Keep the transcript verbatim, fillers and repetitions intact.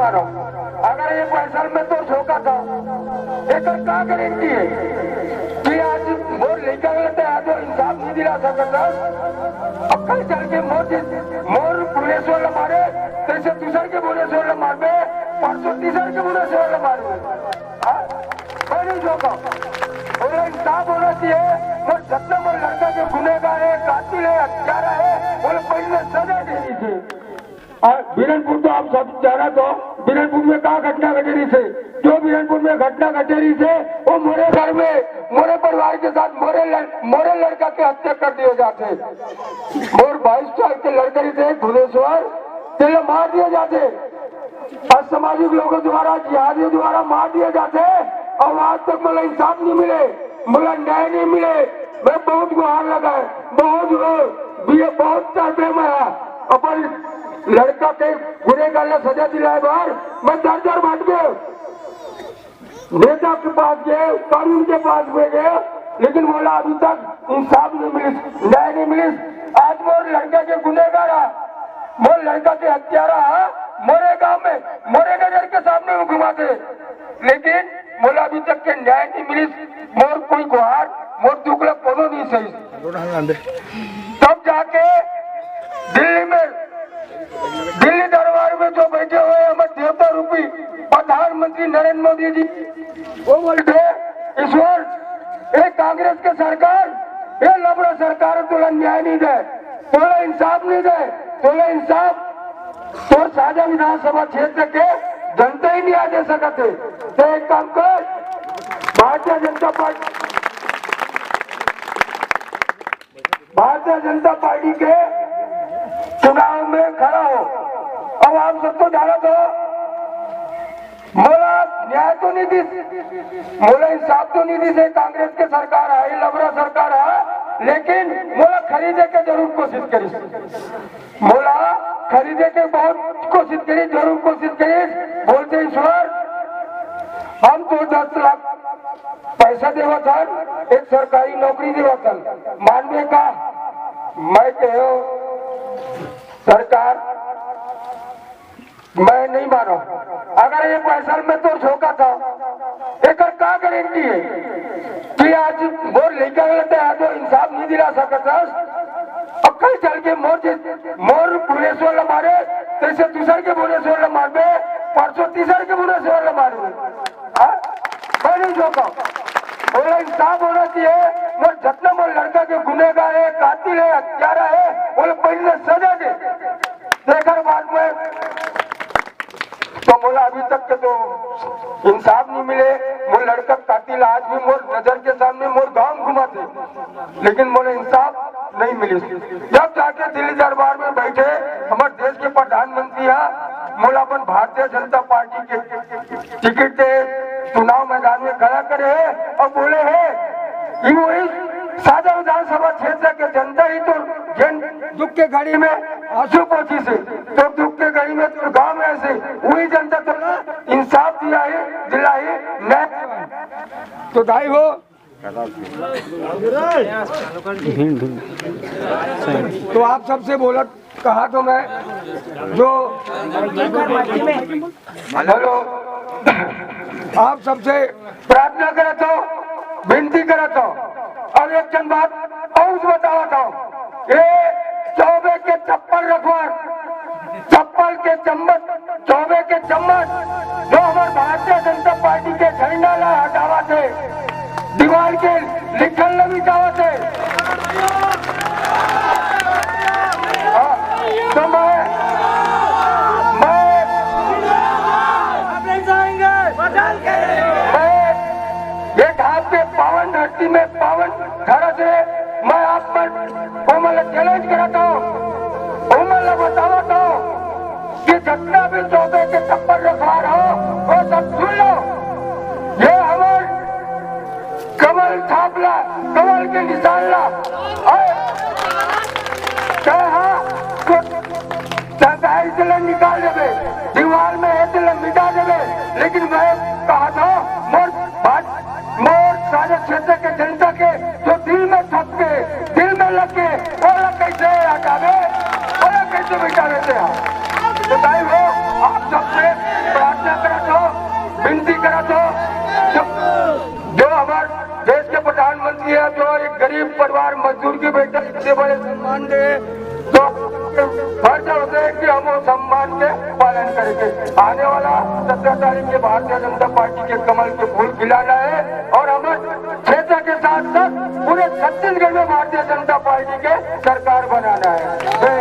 मारो। अगर ये फैसल में तो झोंका था, एकर का गारंटी है कि आज मोर लइका गलत है, आज वो इंसाफ नहीं दिला सकता? अब कल चल के मोर जिस, मोर भुवनेश्वर ला मारे, तैसे दूसर के भुवनेश्वर ला मारबे, परसों तीसर के भुवनेश्वर ला मारबे। हाँ? मैं नहीं झोंका। बोला इंसाफ होना चाहिए। मोर जितना मोर लड़का के गुनेगार है, कातिल है, हत्यारा है, बोले पहले सजा देनी चाहिए। और बीरनपुर तो आप सब जानत हो, बीरनपुर में का घटना घटे रहिसे, जो बीरनपुर में घटना घटे रहिसे, वो मोरे घर में, मोरे परिवार के साथ, मोरे लड़-, मोरे लड़का के हत्या कर दिए जाते। मोर बाईस साल के लड़का रहिसे भुवनेश्वर, तेला मार दिए जाते। असामाजिक लोगों द्वारा, जिहादियों द्वारा मार दिए जाते और आज तक मोला इंसाफ नहीं मिले, मोला न्याय नहीं मिले। मैं बहुत गुहार लगाए, बहुत रो, ये बहुत तड़पे मैं हा। अपन लड़का के गुनेगार ला सजा दिलाए बर मैं दर दर भटके, नेता के पास गए, कानून के पास में गए, लेकिन मोला अभी तक इंसाफ नहीं मिलिस, न्याय नहीं मिलिस। आज मोर लड़का के गुनेगार हा, मोर लड़का के हत्यारा हा, मोरे गांव में, मोरे नजर के सामने वो घुमाते, लेकिन मोला अभी तक के न्याय नहीं मिलिस। मोर कोई गुहार, मोर दुख ला कोनो नहीं सही। तब जाके दिल्ली में, दिल्ली दरबार में जो बैठे हुए हमारे देवता रूपी प्रधानमंत्री नरेंद्र मोदी जी, वो बोलते, "ईश्वर, ये कांग्रेस के सरकार, ये लबड़ा सरकार तोला न्याय नहीं दे, तोला इंसाफ नहीं दे, तोला इंसाफ तोर साझा विधानसभा क्षेत्र के जनता ही न्याय दे सकत है।" तो एक काम कर, भारतीय जनता पार्टी, भारतीय जनता पार्टी के चुनाव में खड़ा हो। अब आप सबको जानत हो, मोला न्याय तो नहीं दिस, मोला इंसाफ तो नहीं दिस, ये कांग्रेस के सरकार है, ये लबरा सरकार है, लेकिन मोला खरीदे के जरूर कोशिश करिस, मोला खरीदे के बहुत कोशिश करिस, जरूर कोशिश करिस। बोलते, "ईश्वर, हम तो दस लाख पैसा देवत हन, एक सरकारी नौकरी देवत हन, मानबे का?" मैं कहो, सरकार, मैं नहीं मानो। अगर ये फैसल में तो झोंका था, एकर का गारंटी है कि आज मोर लइका गलत है, आज वो इंसाफ नहीं दिला सकत हस? अब कल चल के मोर जे, मोर भुवनेश्वर ला मारे, तैसे दूसर के भुवनेश्वर ला मारबे, परसों तीसर के भुवनेश्वर ला मारबे। हाँ? मैं नहीं झोंका। बोला इंसाफ होना चाहिए। मोर जितना मोर लड़का के गुनेगार है, कातिल है, हत्यारा है, बोले पहले सजा दे। तेकर बाद में तो मोला अभी तक के तो इंसाफ नहीं मिले। मोर लड़का कातिल आज भी मोर नजर के सामने मोर गांव घुमाते, लेकिन मोला इंसाफ नहीं मिले। जब जाके दिल्ली दरबार में बैठे हमारे देश के प्रधानमंत्री हा, मोला अपन भारतीय जनता पार्टी के टिकट दे, चुनाव मैदान में खड़ा करे हे और बोले हे कि वही साझा विधानसभा क्षेत्र के जनता ही तो जन दुख के घड़ी में आंसू पोंछिस हे, तो दुख के घड़ी में तो गांव में ऐसे वही जनता तो इंसाफ दिया ही, दिला ही, न्याय। तो दाई हो, तो आप सबसे बोलत कहा तो मैं जो हेलो, आप सबसे प्रार्थना करत हो, विनती करत हो, और एक ठन बात और बतावत हो, ये चौबे के चप्पल रखवार, चप्पल के चम्मच, चौबे के चम्मच, जो हमारे भारतीय जनता पार्टी के झंडा ला हटावत हे, दीवार के लिखल ल मिटावत हे। हाँ, तो मैं, मैं, मैं ये धाम के पावन धरती में पावन धरा से मैं आप मन ओमन ला चैलेंज कराता हूँ, ओमन ला बतावत हूँ कि जितना भी चौबे के चप्पल रखवार हो, वो सब सुन लो। ये हमर कमल छाप ला, कमल के निशान ला, और कहे हाँ, तो सरदारी से ले निकाल देवे, दीवार में है तो ले मिटा देवे, लेकिन मैं कहा था, मोर बात, मोर सारे क्षेत्र के जनता के जो दिल में छप मजदूर की बैठक इतने बड़े सम्मान दे, तो फर्ज होता है कि हम वो सम्मान के पालन करके आने वाला सत्रह तारीख के भारतीय जनता पार्टी के कमल के फूल खिलाना है और हमारे क्षेत्र के साथ साथ पूरे छत्तीसगढ़ में भारतीय जनता पार्टी के सरकार बनाना है। जय